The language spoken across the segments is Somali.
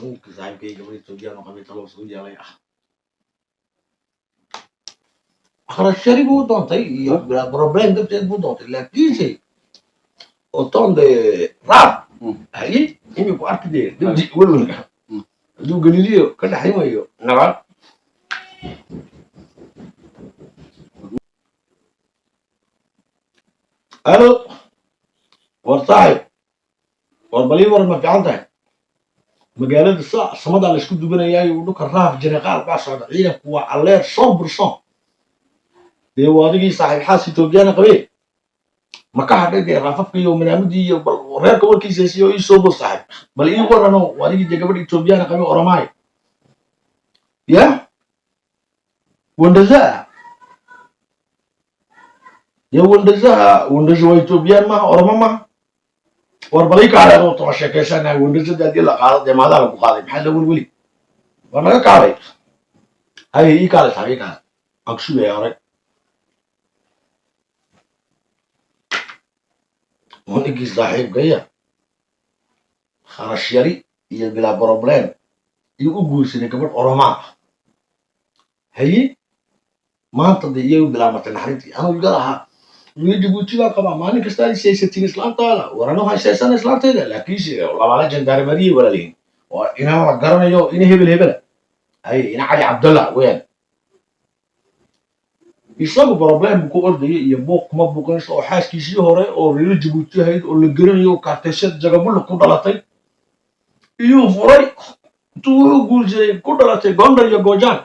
Ninka saaxiibkay gabadha Etoobiyaan oo qabay talo soo yeelay ah. Kharash yari buu doontay iyo problem darteed buu doontay, laakiinse oton de raab haye iminku arki dee dibdi welwelka hadduu Galileo ka dhexin wayo nabad. Alo, war saaxib, war balii, war ma fiican tahay? Magaalada sa samadaa la isku dubanayaayo, dhulka raaf jineqaal baa socda, ciidanku waa alert 100%. Dee waa adigii saaxiib xaas Etoobiyana qabee, ma ka hadhay dee raafafka iyo manaamadii iyo bal reerka warkiisa siiyo? Ii soo bol saaxiib, bal ii warano. Waa adigii dee gabadha Etoobiyana qabee Oromaay ya Wandazaa dee Wandazaha. Wandaza waa Etoobiyaan maaha, Oromo maaha. War bal ii kaalay, adoo toba sheekaysanaya. Wandazada haddii la qaado dee maadaa lagu qaaday, maxaa la welweli? Waa naga kaalay. Haye, ii kaalay saaxiib, ii kaalay, aan ku sugaya horay. Ninkii saaxiibkaya kharash yari iyo bilaa problem iyo u guursaday gabadh Oromaa. Haye, maanta dee iyagu bilaamatay naxariintii. Anuu iga lahaa wiil Jabuuti baa qabaa, maalin kasta ay saysatiin islaantaada. War anuu haysaysana islaantayda, laakiinse labaala jandaarmariye walaalihin waa inaan la garanayo, ina hebel hebela. Haye, ina Cali Cabdallah weyaan. Isagu problem buu ku ordayay iyo buuq kuma buuqinayso, oo xaaskiisii hore oo reer Jabuuti ahayd oo la garanayo, kaartayshad Jagabullo ku dhalatay iyuu furay, intuu wuxuu guursaday ku dhalatay Gondar iyo Goojaan.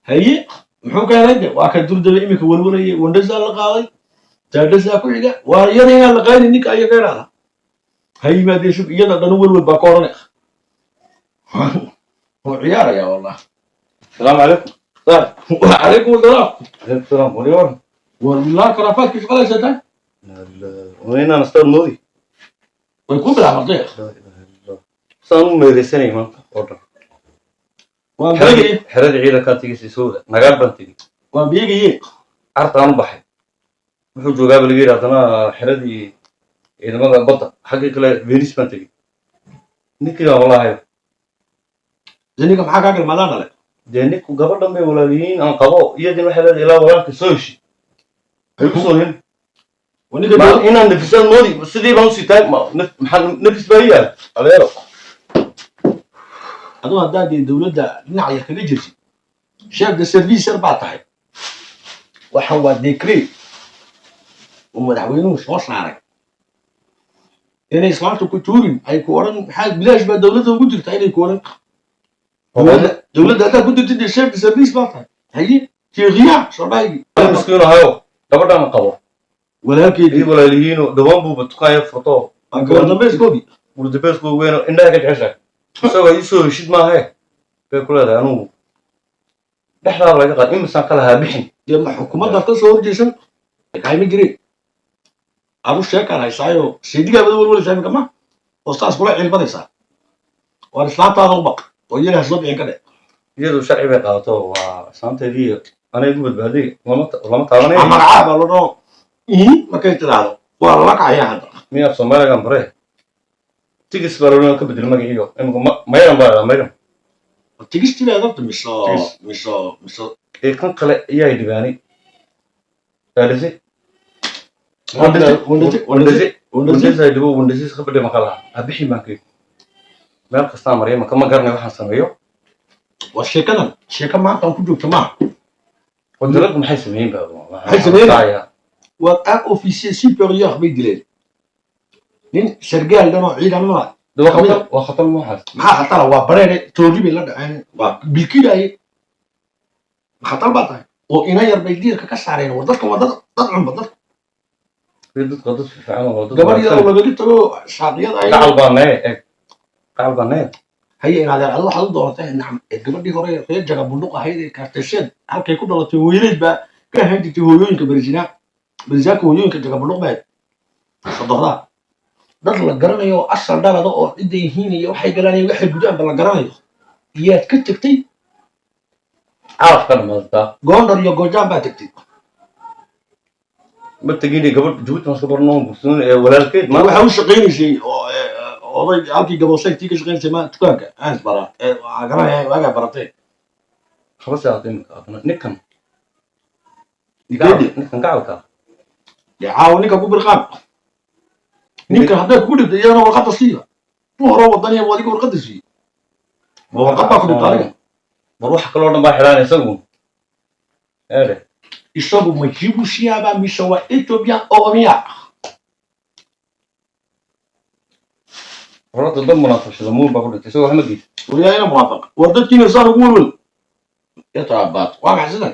Haye, muxuu ka helay de? Waa ka durdaba iminka welwalayay. Wandhasaa la qaaday, taadhasaa ku xiga, waa iyada inaan la qaadin ninka ayaga idhaahda ha yimaadee shug, iyada dhanu welwel baa ka odhanay. Wuu ciyaarayaa wallah. السلام عليكم. وعليكم السلام. عليكم السلام وريور. War bilaa karaafaadka shaqalaysa tahay. وين استاذ مودي؟ Way ku bilaabatay. لا اله الا الله، saan u meereysanay maanta oo dhan. Waan beegaye. Xeradii ciidankaan tegey, sisowda nagaar baan tegey. Waan beegaye. Cartaan u baxay, wuxuu joogaaba laga yidhi. Haddana xeradii ciidamada badda xaggii kale Venice baan tegey, ninkii baan walaahay. Ninka maxaa kaa galmaadaan dhale? Dee ninku gabadhan bay walaaliyiin aan qabo, iyadina waxay leedahay ilaa walaalka soo heshi ay ku soo hin. Waa ninka. Inaan nafisaan moodi, sidii baan usii taag maxaa nafis baa ii yaal adeero. Aduu haddaad dee dowladda dhinac yar kaga jirtid, chef de service yar baa tahay. Waxan waa decret uu madaxweynuhu soo saaray, inay islaamta ku tuurin ay ku odhan maxaa bilaash baa dowladda ugu jirta, inay ku odhan dowladda haddaad ku jirtid dee chef de service baa tahay. Haye, jeeqiya soo dhaaygi. Miskiin ahayo, gabadhan qabo. Walaalkeedii. Ii walaaliyiinoo dhawaan buuba dukaanya furto. Gabar dambeeskoodii. Gurdambeesku weyn oo indhaha ka jeceshahay, isagoo ii soo heshid maahe bay ku leedahay. Anugu dhexdaaba laga qaad imisaan ka lahaa bixin. Dee ma xukuumaddaad ka soo horjeesan kayma jireen? Adu sheekaan haysaayo, seedigaa bada welwelaysaa imika ma oo saas kula cilbanaysaa. Waar islaantaada u baq oo iyaga ha soo bixin ka dhe. Iyadu sharci bay qaadato, waa islaanteedii, anay igu badbaaday, lama taabanayo. Magacaa baa loo dhaho markay tidhaahdo waa lala kacayaa hadda. Miya af Soomaaligan bare Tigis baa loo ka bedel magaciiyo imika Mayran baa la Mayran. Tigistii baa dabta mise? Tigis. Mise? Ee kan kale ayaa dhibaanay Wandase. Wandase. Wandase. Wandase. Wandase dhibo, Wandase iska fadhiya maka laha ha bixin baan kayi meel kastaa mariya maka ma garanay waxaan sameeyo. Waa sheekadan sheeko maanta aan ku joogto maaha. Wadaladu maxay sameeyeen ba? Maxay sameeyeen? Waa un officier supérieur bay dileen, nin sargaal dhan oo ciidanada. De waa khatar, waa khatar waxaas. Maxaa khatara? Waa bareere, toori bay la dhaceen, waa bilkidaaye. Khatar baa tahay oo ina yar bay diirka ka saareen. War dadkan waa dad dad cunba dadka. Dadka dad fiican oo dad Gabar yar oo wanaagsan. Lagaga tago saaqiyada ay Gacal baa nee eg, gacal baa nee. Haye, inadeer, adu waxaad u dooratay nacam ee gabadhii hore reer Jaga Bundhuq ahayd ee kaartesheed halkay ku dhalatay hooyadeed baa ka ahaan jirtay hooyooyinka Berzina, Berzaanka hooyooyinka Jaga Bundhuq bayd sadohdaa, dad la garanayo oo asal dhalada oo cidda yihiin iyo waxay galaan iyo waxay gudaanba la garanayo iyaad ka tegtay. Calaf ka dhamaadataa. Gondar iyo Goojaan baa tegtay. Ma tegin gabadh Jabuuti baan soo barno, guursadan ee walaalkeed maanta. Waxaa u shaqaynaysay oo Oday halkii gaboosaytii ka shaqeynaysay ma dukaanka aan isbaraa ee waxaan garanaya waagaa baratay. Haba se ahaatee, imika haddana ninkan Nikeedi. Ninkan gacalka ah. Dee caawa ninka ku birqaan, ninkan hadday kugu dhibto iyadana warqadda siiba tu hore wadaniya adiga warqadda siiye, ma warqad baa ku dhibta adiga? War waxa kaloo dhan baa xidhaan isagu eedhe. Isagu ma Jibuutiyaaba mise waa Ethiopia Oromiya? Horta dad munaafaqshada muun baa ku dhintay, isagoo wax ma geysan. Waryaayana munaafiq, war dadkiina saan ugu welwel yataabaat, waa maxay sidan?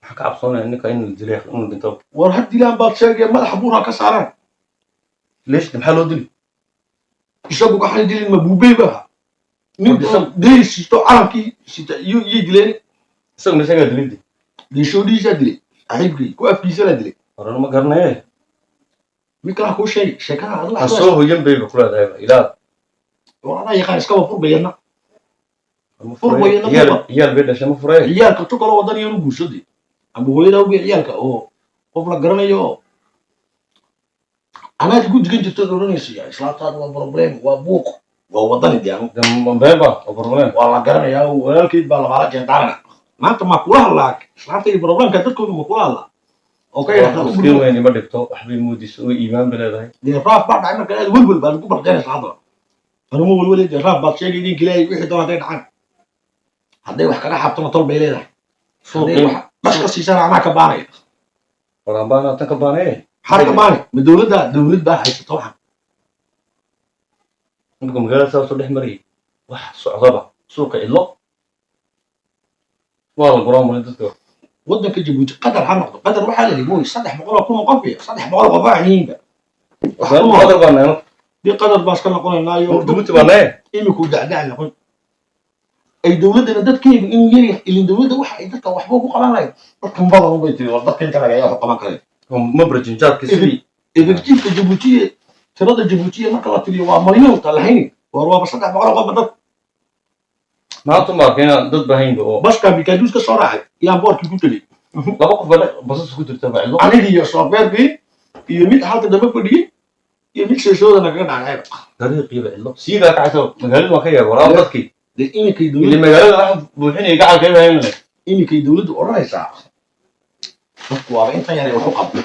Waxaan ka cabsoonaya ninka inuu dilay, inuu dhinto. War ha dilaan baad sheegaya, madaxa buuraa ka saaraan. Leesh, maxaa loo dili? Isagu waxaan dilin ma buubey ba nin deeri sisto calankii sita iyo iyo dileen. Isagu ma isagaa dilidi? Deeshoodhiisaa dilay, saaxiibkii ku afkiisa la dilay. Horena ma garanaye. Mid kalaa kuu sheegay sheekada adigu. Ha soo hoyan bayba ku leedahayba ilaa. War adaa yaqaan, iskaba furbayana. Ma Fur furaye. wayana. Ciyaal Buuqa. Ciyaal bay dhashay, ma furaye. Ciyaalka tu kaloo wadan iyanu guursaday ama hooyadaa uge ciyaalka oo qof la garanayo oo anaad ku digan jirtood odhanaysa ya islaantaadu waa problem, waa buuq, waa wadani de anu. Been ba oo problem. Waa la garanayaa oo walaalkeyd baa labaala jeentaarana maanta ma kula hadlaa islaanta iyo problemka dadkooda, ma kula hadlaa oo ka yidhahdaa u Miskiin gurmo. Weyni ma dhigto waxbay moodaysa oo iimaan bay leedahay. Dee raaf baa dhacay marka aad welwel baad ku barteenaysa haddaba, anuma welwelay. Dee raaf baad sheegay idinka ilaahay wixii doona hadday dhacaan, hadday wax kaga xabtona tol bay leedahay, hadday Suuqii wax dhash ka siisana anaa ka baanaya. Waraanbaana tan ka baaneye. Maxaad ka baanay? Ma dowladda, dowlad baa haysata waxan. Marka magaalada saasoo dhex marayay wax socdaba suuqa cidlo waa la guraa mulay dadka. Waddanka Jabuuti qadar ha noqdo, qadar waxaa la yidhi mooy 300,000 oo qof iyo 300 qof waa yihiinba. Wax ku nool. Qadar baa nahay. Dee qadar baa iska noqonaynaayo. Jabuuti baa nahay. Imikuu dacdac noqon ay dowladdana dadkeedu inuu yaryahay ilin dowladda waxa ay dadka waxba ugu qaban lahayd dadkan badan bay tiri, war dadka inta laga wax u qaban kareen. Ma barjinjaadka sidii. Effective-ka Jabuutiye, tirada Jabuutiye marka la tiriyo waa malyoonta lahayn, war waaba 300 qof dad. Maanta ma arkay inaan dad bahaynba oo Baska bikaaduus ka soo raacay yaan boorkii ku tegey. Laba qof baa basas ku jirta baa cidlo. Anigii iyo soofeerkii iyo mid halka dambe fadhiyey iyo mid sheeshoodana kaga dhacayba. Dariiqiiba cidlo siigaa kacaysa, magaalada waan ka yaab waraaba dadkii. Dee iminkay ili dowladda magaalada wax buuxinaya gacalka ibahayn. Iminkay dowladdu odhanaysaa dadku waaba intan yaray wax u qabo.